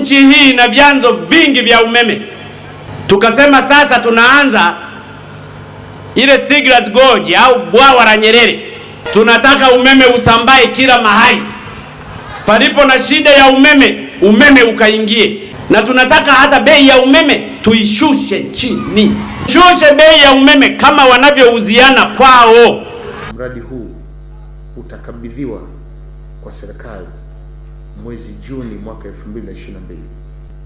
Nchi hii ina vyanzo vingi vya umeme. Tukasema sasa tunaanza ile Stigler's Gorge au bwawa la Nyerere. Tunataka umeme usambae kila mahali. Palipo na shida ya umeme, umeme ukaingie, na tunataka hata bei ya umeme tuishushe chini, shushe bei ya umeme kama wanavyouziana kwao. Mradi huu utakabidhiwa kwa serikali mwezi Juni mwaka 2022.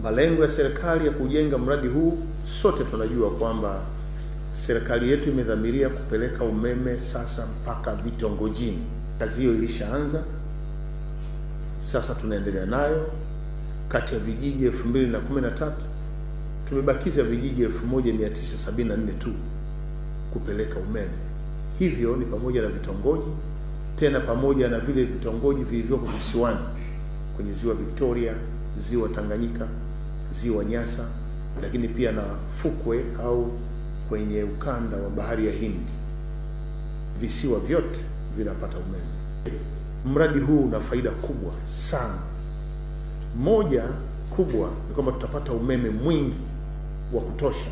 Malengo ya serikali ya kujenga mradi huu, sote tunajua kwamba serikali yetu imedhamiria kupeleka umeme sasa mpaka vitongojini. Kazi hiyo ilishaanza, sasa tunaendelea nayo. Kati ya vijiji 2013 tumebakiza vijiji 1974 tu kupeleka umeme. Hivyo ni pamoja na vitongoji, tena pamoja na vile vitongoji vilivyoko visiwani kwenye ziwa Victoria, ziwa Tanganyika, ziwa Nyasa, lakini pia na fukwe au kwenye ukanda wa bahari ya Hindi. Visiwa vyote vinapata umeme. Mradi huu una faida kubwa sana. Moja kubwa ni kwamba tutapata umeme mwingi wa kutosha.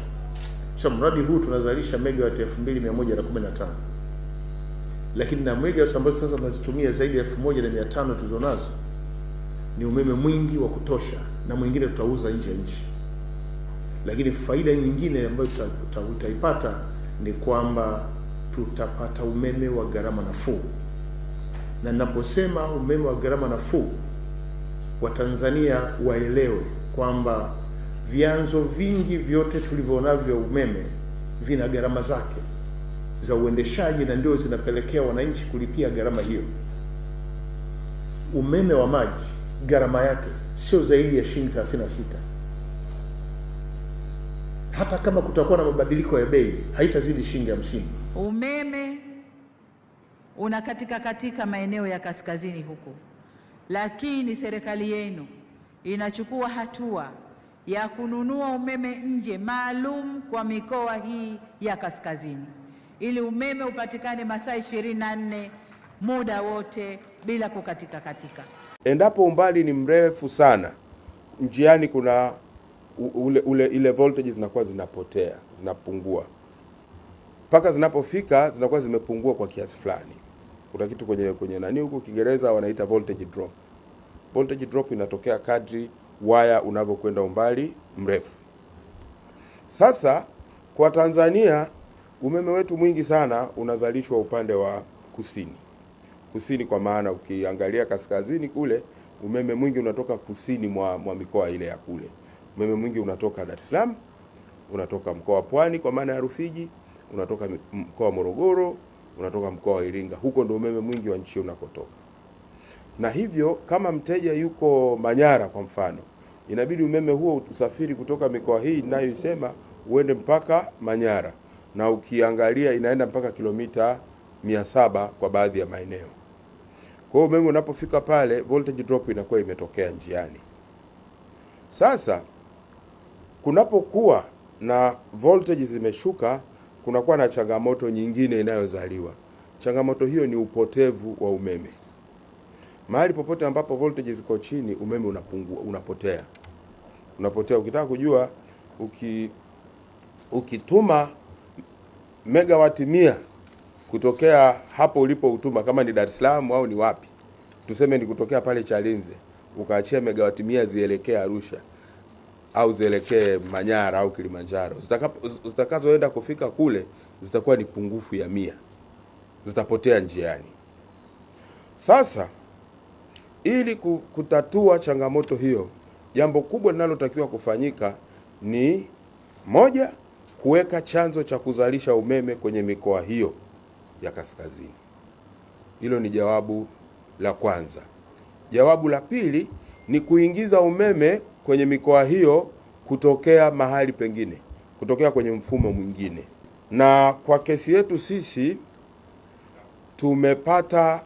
Sasa mradi huu tunazalisha megawati 2115, lakini na megawati ambazo sasa tunazitumia zaidi ya 1500 tulizonazo ni umeme mwingi wa kutosha, na mwingine tutauza nje ya nchi. Lakini faida nyingine ambayo tutaipata ni kwamba tutapata umeme wa gharama nafuu, na ninaposema umeme wa gharama nafuu, Watanzania waelewe kwamba vyanzo vingi vyote tulivyonavyo umeme vina gharama zake za uendeshaji, na ndio zinapelekea wananchi kulipia gharama hiyo. Umeme wa maji gharama yake sio zaidi ya shilingi 36. Hata kama kutakuwa na mabadiliko ya bei haitazidi shilingi 50. Umeme unakatika katika maeneo ya kaskazini huko, lakini serikali yenu inachukua hatua ya kununua umeme nje maalum kwa mikoa hii ya kaskazini ili umeme upatikane masaa 24 muda wote bila kukatika katika. Endapo umbali ni mrefu sana, njiani kuna ile voltage zinakuwa zinapotea, zinapungua. Mpaka zinapofika zinakuwa zimepungua kwa kiasi fulani. Kuna kitu kwenye nani huko Kiingereza wanaita voltage drop. Voltage drop inatokea kadri waya unavyokwenda umbali mrefu. Sasa kwa Tanzania umeme wetu mwingi sana unazalishwa upande wa kusini. Kusini kwa maana ukiangalia kaskazini kule umeme mwingi unatoka kusini mwa mikoa ile ya kule. Umeme mwingi unatoka Dar es Salaam, unatoka mkoa wa Pwani kwa maana ya Rufiji, unatoka mkoa wa Morogoro, unatoka mkoa wa Iringa. Huko ndio umeme mwingi wa nchi unakotoka. Na hivyo kama mteja yuko Manyara kwa mfano, inabidi umeme huo usafiri kutoka mikoa hii ninayoisema uende mpaka Manyara, na ukiangalia inaenda mpaka kilomita 700 kwa baadhi ya maeneo. Kwa hiyo umeme unapofika pale voltage drop inakuwa imetokea njiani. Sasa kunapokuwa na voltage zimeshuka, kunakuwa na changamoto nyingine inayozaliwa. Changamoto hiyo ni upotevu wa umeme. Mahali popote ambapo voltage ziko chini, umeme unapungua, unapotea. Unapotea. Ukitaka kujua, ukituma megawati 100 kutokea hapo ulipoutuma, kama ni Dar es Salaam au ni wapi, tuseme ni kutokea pale Chalinze, ukaachia megawati 100 zielekee Arusha au zielekee Manyara au Kilimanjaro, zitakazoenda kufika kule zitakuwa ni pungufu ya 100, zitapotea njiani. Sasa ili kutatua changamoto hiyo, jambo kubwa linalotakiwa kufanyika ni moja, kuweka chanzo cha kuzalisha umeme kwenye mikoa hiyo ya kaskazini. Hilo ni jawabu la kwanza. Jawabu la pili ni kuingiza umeme kwenye mikoa hiyo kutokea mahali pengine, kutokea kwenye mfumo mwingine. Na kwa kesi yetu sisi tumepata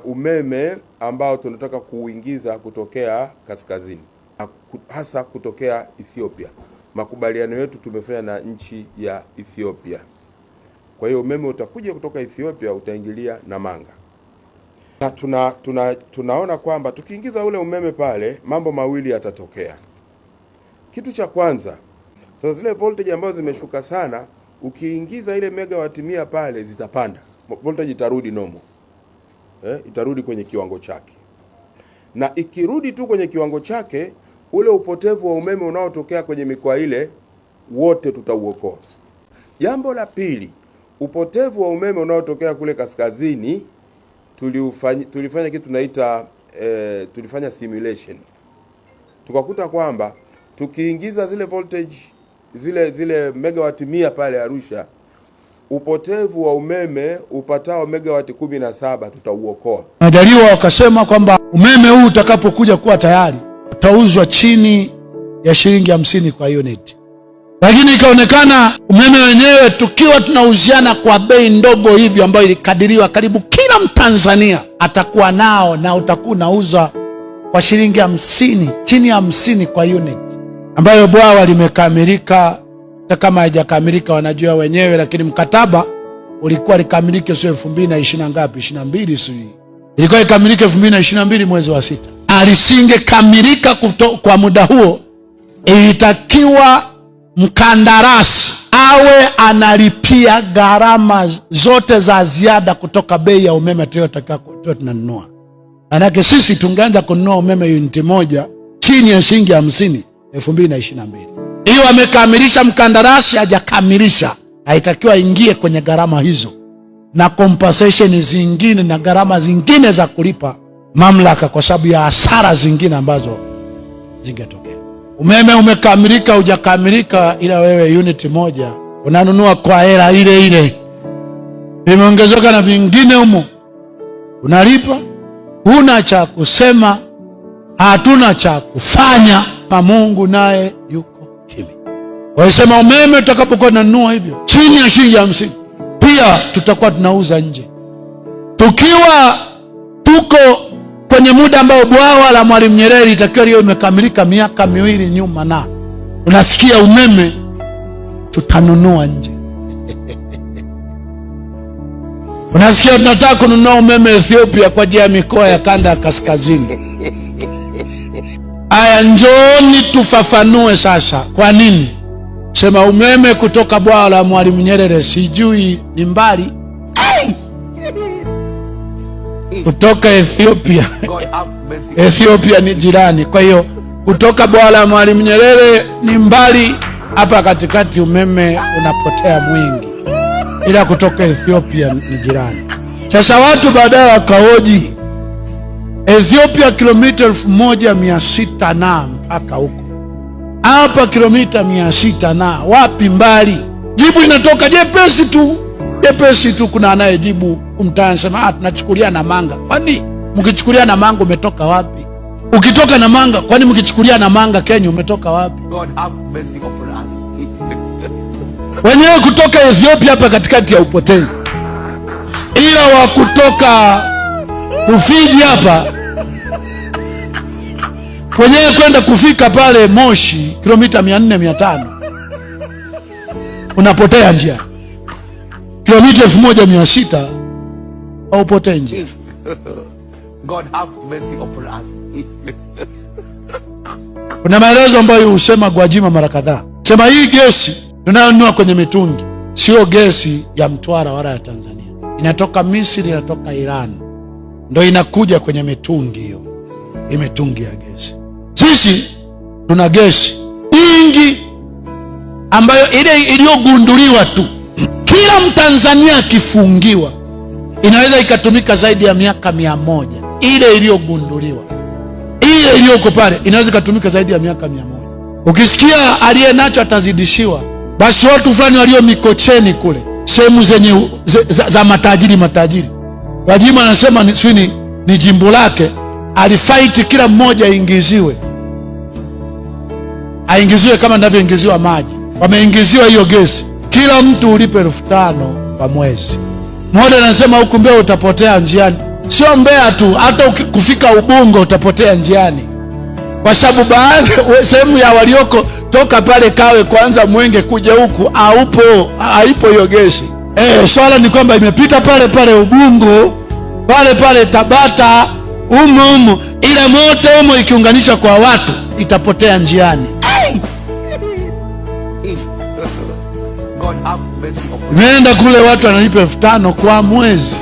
umeme ambao tunataka kuingiza kutokea kaskazini, hasa kutokea Ethiopia. Makubaliano yetu tumefanya na nchi ya Ethiopia. Kwa hiyo umeme utakuja kutoka Ethiopia utaingilia Namanga. Na tunaona kwamba tukiingiza ule umeme pale, mambo mawili yatatokea. Kitu cha kwanza, sasa zile voltage ambazo zimeshuka sana, ukiingiza ile megawati 100 pale zitapanda. Voltage itarudi normal. Itarudi kwenye kiwango chake. Na ikirudi tu kwenye kiwango chake, ule upotevu wa umeme unaotokea kwenye mikoa ile wote tutauokoa. Jambo la pili, upotevu wa umeme unaotokea kule kaskazini tulifanya kitu tunaita tulifanya simulation. Tukakuta kwamba tukiingiza zile voltage zile megawati 100 pale Arusha, upotevu wa umeme upatao megawati 17 tutauokoa. Majaliwa wakasema kwamba umeme huu utakapokuja kuwa tayari utauzwa chini ya shilingi 50 kwa unit. Lakini ikaonekana umeme wenyewe tukiwa tunauziana kwa bei ndogo hivyo ambayo ilikadiriwa karibu kila Mtanzania atakuwa nao, na utakuwa unauza kwa shilingi 50, chini ya 50 kwa unit, ambayo bwawa limekamilika. Hata kama haijakamilika wanajua wenyewe, lakini mkataba ulikuwa likamilike sio 2020 ngapi, 22 sio, ilikuwa ikamilike 2022 mwezi wa 6. Alisingekamilika kwa muda huo, ilitakiwa mkandarasi awe analipia gharama zote za ziada kutoka bei ya umeme tuliyotakiwa tunanunua. Manake sisi tungeanza kununua umeme unit moja chini ya shilingi 50 2022. Hiyo amekamilisha mkandarasi, hajakamilisha, haitakiwa ingie kwenye gharama hizo na compensation zingine na gharama zingine za kulipa mamlaka kwa sababu ya hasara zingine ambazo zingetokea. Umeme umekamilika hujakamilika, ila wewe unit moja unanunua kwa hela ile ile, imeongezeka na vingine humo, unalipa. Huna cha kusema, hatuna cha kufanya, na Mungu naye yuko kimya. Walisema umeme tutakapokuwa tunanunua hivyo chini ya shilingi 50, pia tutakuwa tunauza nje. Tukiwa tuko kwenye muda ambao bwawa la Mwalimu Nyerere itakiwa liwe imekamilika miaka miwili nyuma, na unasikia umeme tutanunua nje. Unasikia tunataka kununua umeme Ethiopia kwa ajili ya mikoa ya kanda ya kaskazini. Aya, njooni tufafanue sasa kwa nini sema umeme kutoka bwawa la Mwalimu Nyerere sijui ni mbali kutoka Ethiopia. Ethiopia ni jirani, kwa hiyo kutoka bwawa la Mwalimu Nyerere ni mbali, hapa katikati umeme unapotea mwingi, ila kutoka Ethiopia ni jirani. Sasa watu baadaye wakahoji, Ethiopia kilomita 1600 na mpaka huko, hapa kilomita 600 na wapi mbali? Jibu inatoka jepesi tu, jepesi tu. Kuna anayejibu mtaani sema tunachukulia Namanga. Kwani mkichukulia Namanga umetoka wapi? Ukitoka Namanga, kwani mkichukulia Namanga Kenya umetoka wapi? God have mercy upon us. Wenyewe kutoka Ethiopia hapa katikati ya upotei, ila wa kutoka Rufiji hapa wenyewe kwenda kufika pale Moshi kilomita 400 500 unapotea njia. Kilomita 1600 haupotei njia. God have mercy upon us. Kuna maelezo ambayo husema Gwajima mara kadhaa. Sema hii gesi tunayonunua kwenye mitungi sio gesi ya Mtwara wala ya Tanzania. Inatoka Misri, inatoka Iran. Ndio inakuja kwenye mitungi hiyo. Hii mitungi ya gesi. Sisi tuna gesi nyingi ambayo ile iliyogunduliwa tu, kila Mtanzania akifungiwa inaweza ikatumika zaidi ya miaka 100. Ile iliyogunduliwa, ile iliyoko pale inaweza ikatumika zaidi ya miaka 100. Ukisikia aliye nacho atazidishiwa, basi watu fulani walio Mikocheni kule sehemu zenye za matajiri. Gwajima anasema ni jimbo lake, alifight kila mmoja aingiziwe. Aingiziwe kama ninavyoingiziwa maji. Wameingiziwa hiyo gesi. Kila mtu ulipe 5000 kwa mwezi. Mmoja anasema huku Mbeya utapotea njiani. Sio Mbeya tu, hata kufika Ubungo utapotea njiani. Kwa sababu baadhi sehemu ya walioko toka pale Kawe kwanza Mwenge kuja huku haipo hiyo gesi. Swala ni kwamba imepita pale pale Ubungo, pale pale Tabata, umo umo, ila moto umo ikiunganisha kwa watu itapotea njiani. God have mercy upon us. Nimeenda kule watu wanalipa 5,000 kwa mwezi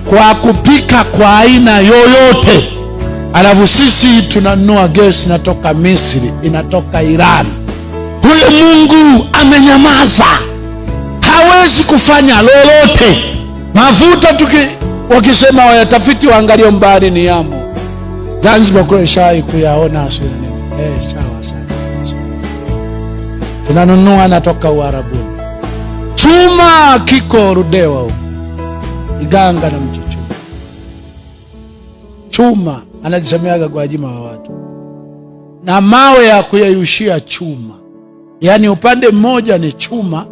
kwa kupika kwa aina yoyote, alafu sisi tunanunua gesi inatoka Misri, inatoka Iran. Huyo Mungu amenyamaza, hawezi kufanya lolote. Mafuta wakisema wayatafiti waangalie mbali ni yamo. Zanzibar kule shai kuyaona sio nini. Sawa sana. Tunanunua natoka Uarabuni. Chuma kiko Ludewa huko, Iganga na Mchichuma. Chuma anajisemeaga Gwajima wa watu, na mawe ya kuyeyushia chuma, yaani upande mmoja ni chuma,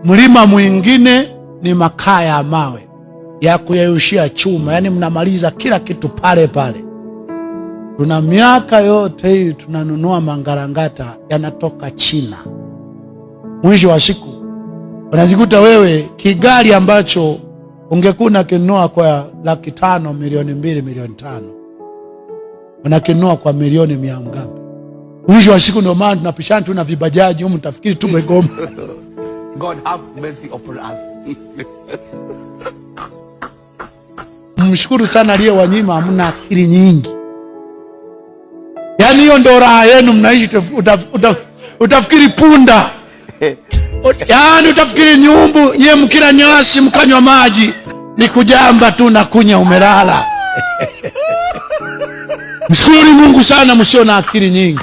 mlima mwingine ni makaa ya mawe ya kuyeyushia chuma, yaani mnamaliza kila kitu pale pale. Tuna miaka yote hii tunanunua mangarangata yanatoka China. Mwisho wa siku unajikuta wewe kigari ambacho ungekuwa unakinunua kwa 500,000, 2,000,000, 5,000,000, unakinunua kwa 100,000,000 ngapi? Mwisho wa siku ndio maana tunapishana tu na vibajaji humu, mtafikiri tumegoma. God have mercy upon us. Mshukuru sana aliyewanyima, hamna akili nyingi. Yaani hiyo ndio raha yenu, mnaishi utafikiri punda. Yaani utafikiri nyumbu, nyie mkila nyasi mkanywa maji ni kujamba tu na kunya umelala. Mshukuru Mungu sana msio na akili nyingi.